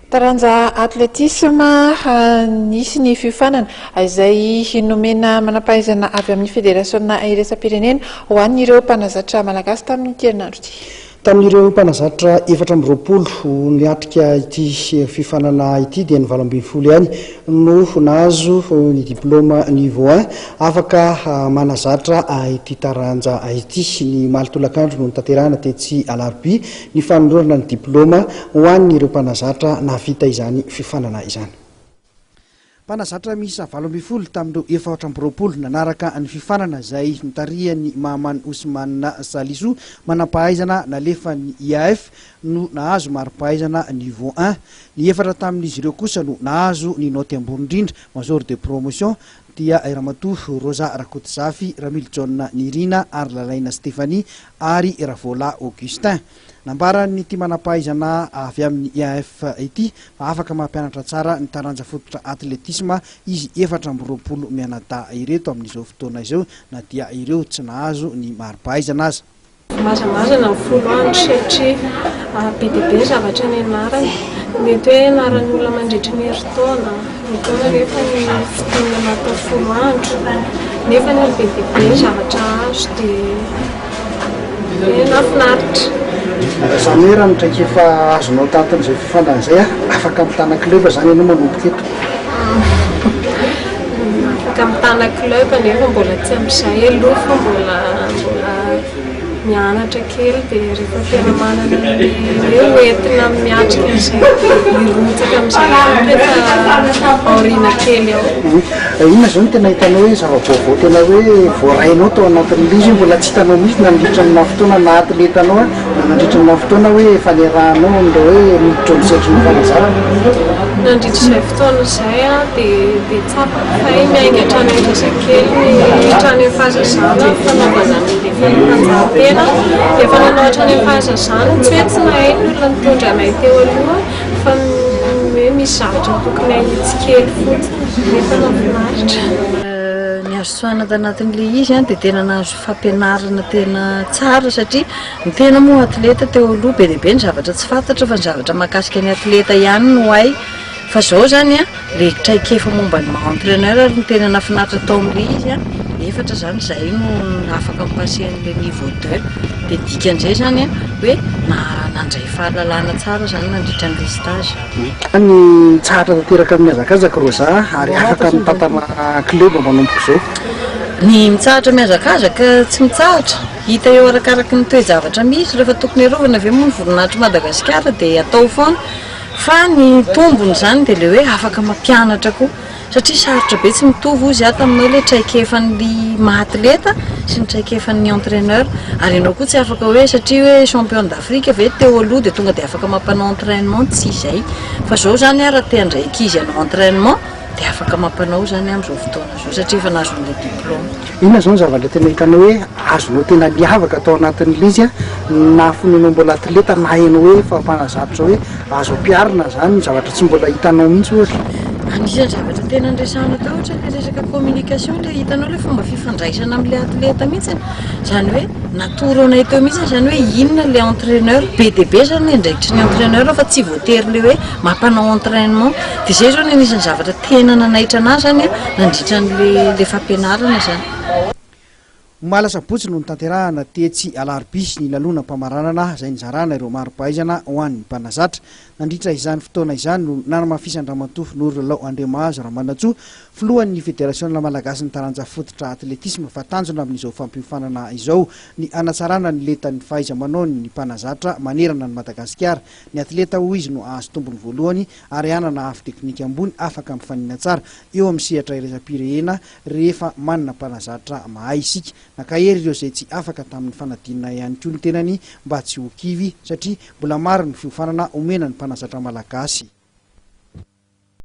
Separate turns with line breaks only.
Taranja atletisma, Nisy ny fiofanana izay nomena manampahaizana avy amin'ny federasiona iraisam-pirenena ho an'ireo mpanazatra malagasy tamin'ity herinandro ity.
Tamin'ireo mpanazatra 24 niatrika ity fiofanana ity dia ny 18 ihany no nahazo ny diplaoma niveau un afaka manazatra ity taranja ity. Ny omaly tolakandro no notanterahina tetsy Alarobia ny fanolorana ny diplaoma ho an'ireo mpanazatra nahavita izany fiofanana izany. Mpanazatra miisa 18 tamin'ireo 24 nanaraka ny fiofanana izay notarihan'i Mahaman Ousmane Salissou, manampahaizana nalefan'ny IAF, no nahazo mari-pahaizana niveau un. Ny efatra tamin'izy ireo kosa no nahazo ny naoty ambony indrindra, major de promotion, dia i Ramatoa Rosa Rakotozafy, Ramilijaona Nirina ary Lalaina Stéphanie ary Ravola Augustin. Nambaran'ity manam-pahaizana avy amin'ny IAF ity fa afaka mampianatra tsara ny taranja fototra atletisma izy 24 mianadahy ireto amin'izao fotoana izao na dia ireo tsy nahazo ny mari-pahaizana aza.
Mazamazana ny 10 andro satria be dia be ny zavatra nianarana. Mety hoe ianaran'ny olona mandritra ny herintaona, roa taona nefa ny fotoana natao 10 andro. Nefa ny be dia be ny zavatra azo dia hoe nahafinaritra.
Izany hoe raha ny traikefa azonao tatin'izay fiofanana izay, afaka mitana club izany ianao manomboka eto?
Afaka mitana club nefa mbola tsy amin'izay aloha fa mbola mbola mianatra kely dia rehefa tena manana ny hoe hoentina miatrika an'izay hirotsaka amin'izay ihany rehefa aoriana kely ao.
Inona izao no tena hitanao hoe zava-baovao tena hoe voarainao tao anatin'ilay izy hoe mbola tsy hitanao mihitsy nandritra ny fotoana naha atleta anao na nandritra ny fotoana hoe efa niarahanao amin'ilay hoe miditra ao amin'ny sehatry ny fanazarana?
Nandritra izay fotoana izay aho dia dia tsapako fa hay miainga hatrany an-jazakely ny hatrany amin'ny fahazazana ny fanaovana an'ilay fanatanjahantena. Dia efa nanao hatrany amin'ny fahazazana, tsy hoe tsy nahay ny olona nitondra anay teo aloha fa hoe misy zavatra tokony hahitsy kely fotsiny nefa nahafinaritra.
Ny azo tsoahina tanatin'ilay izy dia tena nahazo fampianarana tena tsara satria ny tena moa atleta teo aloha be dia be ny zavatra tsy fantatra fa ny zavatra mahakasika ny atleta ihany no hay fa izao izany an le traikefa momba ny maha entraîneur ary no tena nahafinaritra tao amin'ilay izy an, efatra izany izahay no afaka mi-passer an'ilay niveau deux dia dikan'izay izany an hoe nandray fahalalana tsara izany nandritra an'ilay stage.
Ny mitsahatra tanteraka amin'ny hazakazaka Rosa ary afaka mitantana club manomboka izao.
Ny mitsahatra mihazakazaka tsy mitsahatra, hita eo arakaraky ny toe-javatra misy, rehefa tokony arovana ve moa ny voninahitr'i Madagasikara dia atao foana. Fa ny tombony izany dia ilay hoe afaka mampianatra koa satria sarotra be tsy mitovy hozy aho taminao ilay traikefan'ny maha atleta sy ny traikefan'ny entraineur ary ianao koa tsy afaka hoe satria hoe champion d'Afrique ve teo aloha dia tonga dia afaka mampanao entrainement tsy izay fa izao izany aho raha te handray ankizy hanao entrainement dia afaka mampanao izany aho amin'izao fotoana izao satria efa nahazo an'ilay diplôme.
Inona izao ny zavatra tena hitanao hoe azonao tena miavaka tao anatin'ilay izy na fony ianao mbola atleta na ianao hoe efa mpanazatra hoe azo ampiharina izany ny zavatra tsy mbola hitanao mihitsy ohatra?
Anisan'ny zavatra tena niresahana teo ohatra ilay resaka communication, ilay hitanao ilay fomba fifandraisana amin'ilay atleta mihitsy, izany hoe natoro anay teo mihitsy izany hoe inona ilay entraineur, be dia be izany ny andraikitry ny entraineur fa tsy voatery ilay hoe mampanao entrainement, dia izay izao no anisan'ny zavatra tena nanaitra an'ahy izany nandritra an'ilay fampianarana izany.
Omaly asabotsy no notanterahana tetsy Alarobia ny lanonam-pamaranana izay nizarana ireo mari-pahaizana ho an'ny mpanazatra. Nandritra izany fotoana izany no nanamafisan-dRamatoa Norolalao Andriamahazo Ramanantsoa, filohan'ny Federasiona malagasin'ny taranja fototra atletisma fa tanjona amin'izao fampiofanana izao ny hanatsarana ny lentan'ny fahaiza-manaon'ny mpanazatra manerana an'i Madagasikara. Ny atleta hoy izy no hahazo tombony voalohany ary hanana avo teknika ambony afaka mifanina tsara eo amin'ny sehatra iraisam-pirehena rehefa manana mpanazatra mahay isika. Nankahery ireo izay tsy afaka tamin'ny fanadinana ihany koa ny tenany mba tsy ho kivy satria mbola maro ny fiofanana omena ny mpanazatra malagasy.